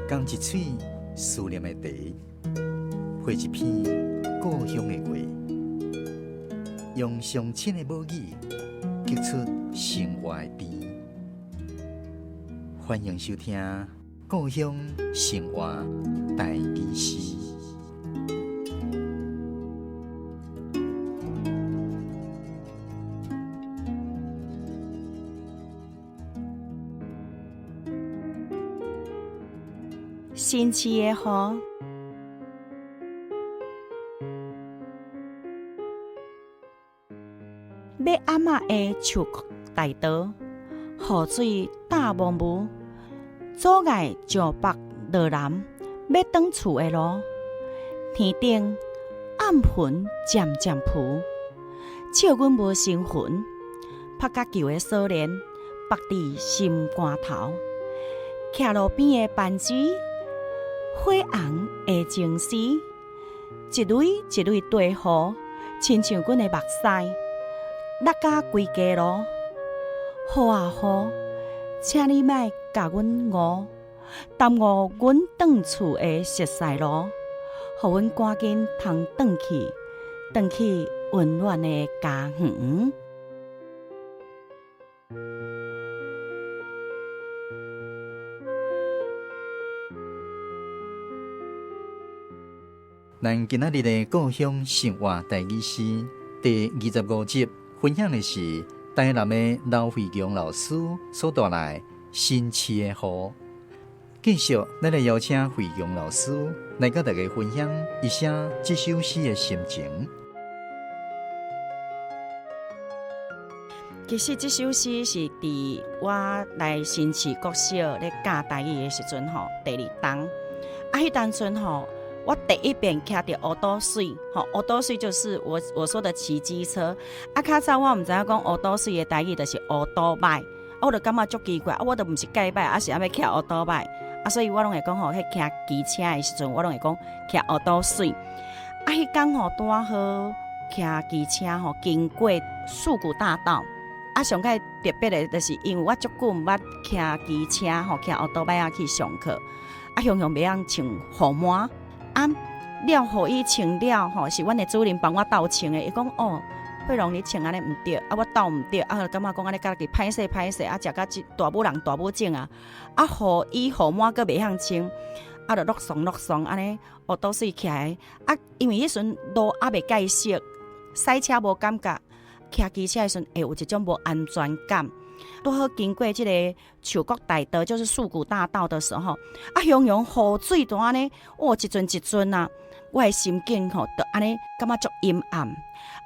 仝一喙思念的茶，配一篇故鄉的話，用上親的母語，激出生活的甜。歡迎收聽《故鄉生活台語詩》。新市的雨，欲暗仔的樹谷大道，雨水罩濛濛，阻礙石北落南欲轉厝的路。天頂暗雲漸漸浮，笑阮無成魂，拍角球的鎖鏈縛佇心肝頭，徛路邊的番薯，火紅的情絲，一蕊一蕊地雨，親像阮的目屎，落甲規家路。雨啊雨，請你莫共阮誤，耽誤阮轉厝的熟似路，予阮趕緊通轉去，轉去溫暖的家園。咱今仔日的故鄉生活台語詩第25集，分享的是台南的劉惠強老師所帶來新市的雨。繼續，咱來邀請惠強老師來佮大家分享伊寫這首詩的心情。其實這首詩是佇我來新市國小咧教台語的時陣吼，第二冬啊，彼當陣吼，我第一遍騎著烏多水，吼，烏多水就是我說的騎機車。啊，較早我毋知影講烏多水的台語就是烏多擺，我就感覺足奇怪，啊，我都毋是蓋擺，啊是按欲騎烏多擺，啊，所以我攏會講吼，彼騎機車的時陣，我攏會講騎烏多水。啊，彼工吼拄仔好騎機車吼，經過樹谷大道。啊，上蓋特別的，就是因為我足久毋捌騎機車吼，騎烏多擺仔去上課，啊，雄雄袂曉穿雨帽，啊，了雨衣穿了吼，是阮的主任幫我鬥穿的。伊講哦，惠蓉你穿按呢毋對，啊，我鬥毋對，啊，感覺講按呢家己歹勢歹勢，啊，食甲這大母人大母種啊，啊，雨衣雨帽閣袂曉穿，啊，就落倯落倯按呢，烏多水起來，啊，因為彼時陣路猶未蓋熟，駛車無感覺。騎機車的時陣會有一種無安全感。拄好經過這個樹谷大道，就是樹谷大道的時候，啊，雄雄雨水就按呢，哦，一陣一陣啊，我的心境吼，就按呢感覺足陰暗。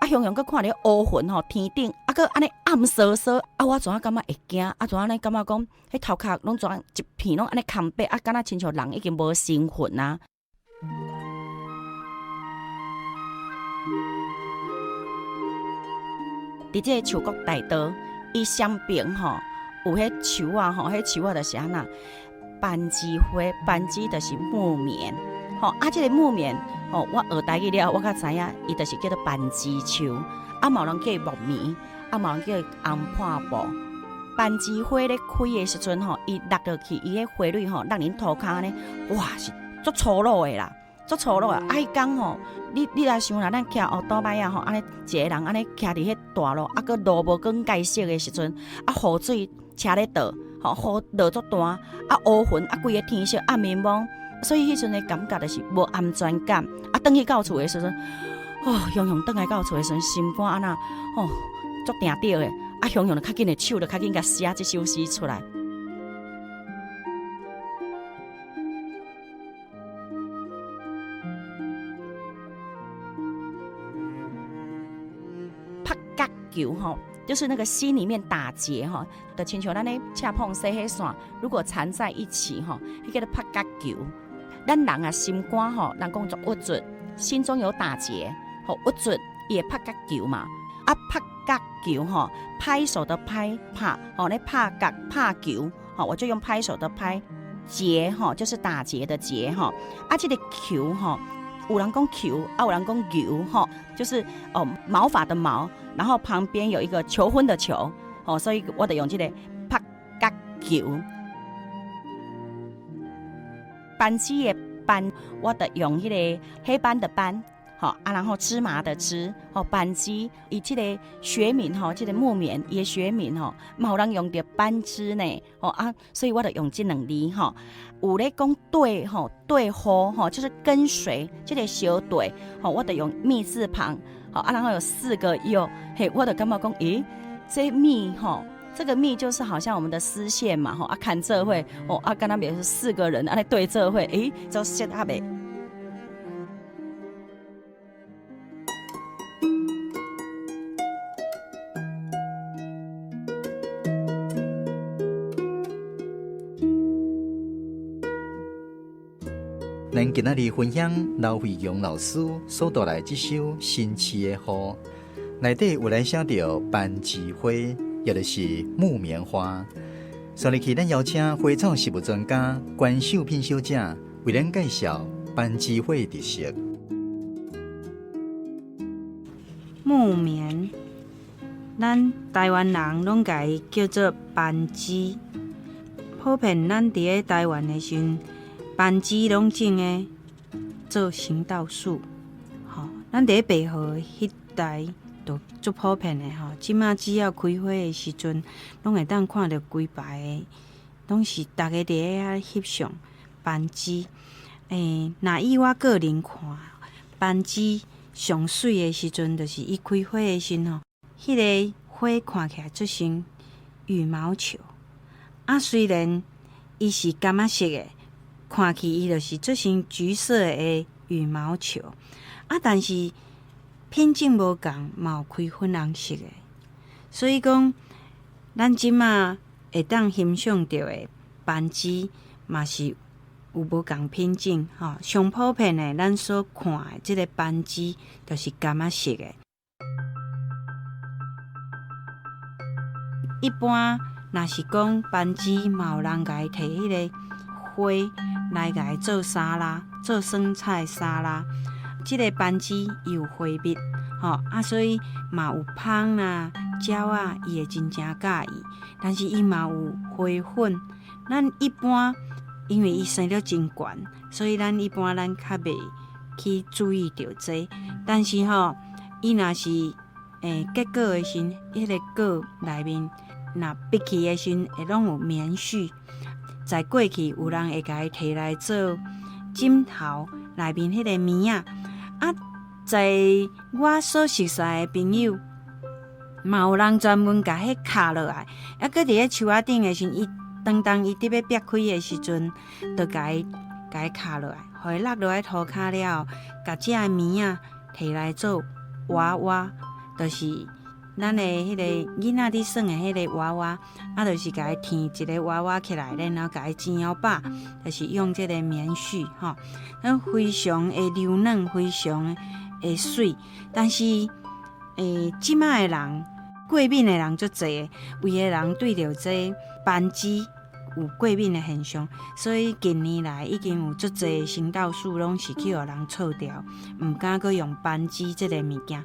啊，雄雄閣看著烏雲吼，天頂啊，閣按呢暗澌澌，啊，我怎啊感覺會驚？啊，怎按呢感覺講，彼頭殼攏怎一片攏按呢空白，啊，敢若親像人已經無神魂啊。佇這個樹谷大道，伊雙邊吼有彼樹仔吼，彼樹仔就是按怎番薯花，番薯就是木棉吼。啊，這個木棉吼，我學台語了，我才知影，伊就是叫做番薯樹。啊，嘛有人叫伊木棉，啊，嘛有人叫伊紅破布。番薯花咧開的時陣吼，伊落落去，伊彼花蕊吼落恁塗跤呢，哇，是足粗魯的啦。足粗魯啊！啊，彼工吼，你來想啦，咱騎烏多擺仔吼，按呢一個人按呢騎佇彼大路，啊，閣路無更蓋熟的時陣，啊，雨水車咧倒，吼，雨落足大，啊，烏雲，啊，規个天色暗暝暝，所以彼陣的感覺就是無安全感。啊，轉去到厝的時陣，哦，雄雄轉來到厝的時陣，心肝按怎，吼，足定著的，啊，雄雄就較緊的手就較緊共寫這首詩出來。拍角球吼，就是那個心裡面打結吼，就親像咱咧赤碰洗彼線，如果纏在一起吼，彼叫做拍角球。咱人啊心肝吼，人講足鬱卒，心中有打結，吼鬱卒，伊會拍角球嘛。啊拍角球吼，拍手的拍拍，吼咧拍角拍球，吼我就用拍手的拍。結吼，就是打結的結吼，啊，這個球吼，有人講球，啊，有人講球吼，就是哦毛髮的毛，然後旁邊有一個求婚的求，哦，所以我就用這個拍角球。班枝的班，我就用彼个黑斑的斑，吼啊，然後芝麻的芝，吼班枝，伊這个學名吼，這个木棉伊的學名吼，嘛有人用著班枝呢，吼啊，所以我就用這兩字吼。有咧講對吼對號吼，就是跟隨這个小隊吼，我就用密字旁，吼啊，然後有四個又，嘿，我就感覺講，咦，這密吼。這個密就是好像我們的絲線嘛，吼啊，牽做伙，哦啊，敢若比如說四個人按呢對做伙，欸，足適合的。咱今仔日分享劉惠強老師所帶來這首《新市的雨》，內底有來寫著班枝花。也就是木棉花。所以，咱邀請花草植物專家關秀品小姐為咱介紹班枝花的特色。木棉，咱台灣人攏共伊叫做班枝。普遍咱佇咧台灣的時陣，班枝攏種的做行道樹。吼，咱佇咧白河彼帶。就足普遍的吼，這馬只要開花的時陣，攏會當看著規排的，攏是逐家佇咧遐翕相班枝。欸，若以我個人看，班枝上媠的時陣，就是伊開花的時陣吼，彼个花看起來足像羽毛球。啊，雖然伊是柑仔色的，看去伊就是足像橘色的羽毛球。啊，但是品種無仝，嘛有開粉紅色的，所以講，咱這馬會當欣賞著的班枝，嘛是有無仝品種吼。上普遍的，咱所看的這个班枝，就是柑仔色的。一般若是講班枝，嘛有人共伊提彼个花來共伊做沙拉，做酸菜沙拉。這个班枝伊有花蜜，吼啊，所以嘛有蜂啦、鳥仔，伊會真正佮意。但是伊嘛有花粉，咱一般因為伊生得真懸，所以咱一般咱較袂去注意著這個。但是吼，伊若是結果的時陣，彼个果內面若閉去的時陣，會攏有棉絮。在過去有人會共伊提來做枕頭內面彼个棉仔。啊，在我所熟似的朋友，嘛有人專門共彼敲落來，啊，閣佇咧樹仔頂的時陣，伊當當伊伫欲煏開的時陣，就共伊共伊敲落來，予伊落落來塗跤了後，共這个棉仔提來做娃娃，就是咱的彼个囡仔佇耍的彼个娃娃，啊，就是共伊添一个娃娃起來，然後共伊剪腰擺，就是用這个棉絮吼，咱非常的柔軟，非常的媠。但是，這馬的人過敏的人足濟，有的人對著這班枝有過敏的現象，所以近年來已經有足濟行道樹攏是去予人錯掉，毋敢閣用班枝這個物件。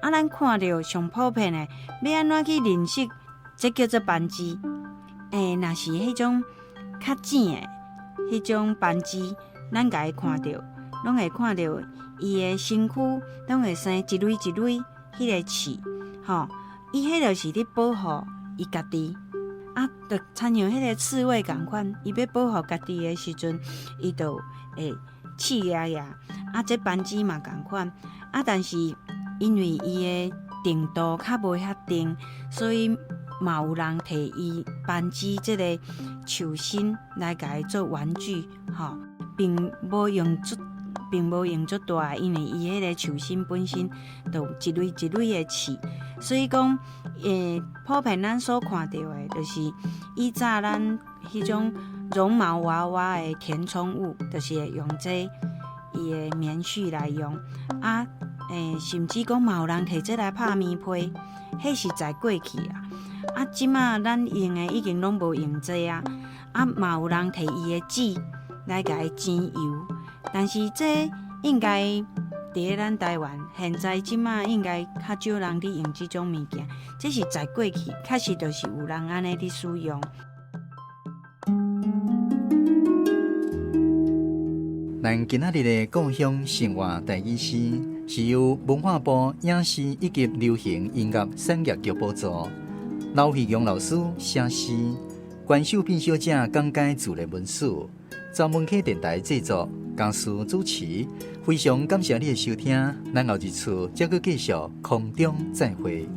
啊，咱看著上普遍的，欲按怎去認識這叫做班枝？若是彼種較淺的彼種班枝，咱共伊看著，攏會看著伊的身軀攏會生一蕊一蕊彼个刺，吼，伊彼就是咧保護伊家己。啊，就親像彼个刺蝟仝款，伊欲保護家己的時陣，伊就會刺牙牙。啊，這班枝嘛仝款。啊，但是因為伊的程度較無遐重，所以嘛有人提伊班枝這个樹身來共伊做玩具，吼，並無用足，並無用足大，因為伊彼个樹身本身就有一蕊一蕊的刺，所以講，普遍咱所看著的，就是以早咱彼種絨毛娃娃的填充物，就是會用這伊的棉絮來用，啊。甚至講嘛有人提這來拍棉被，彼是在過去啊。啊，這馬咱用的已經攏無用這啊。啊，嘛有人提伊的籽來共伊煎油，但是這應該佇咧咱台灣現在這馬應該較少人佇用這種物件。這是在過去，確實就是有人按呢佇使用。咱今仔日的故鄉生活台語詩，是由文化部影視以及流行音樂產業局補助，劉惠強老師寫詩，關秀萍小姐講解自然文史，朝文溪電台製作，江蘇主持。非常感謝你的收聽，咱後一次再閣繼續空中再會。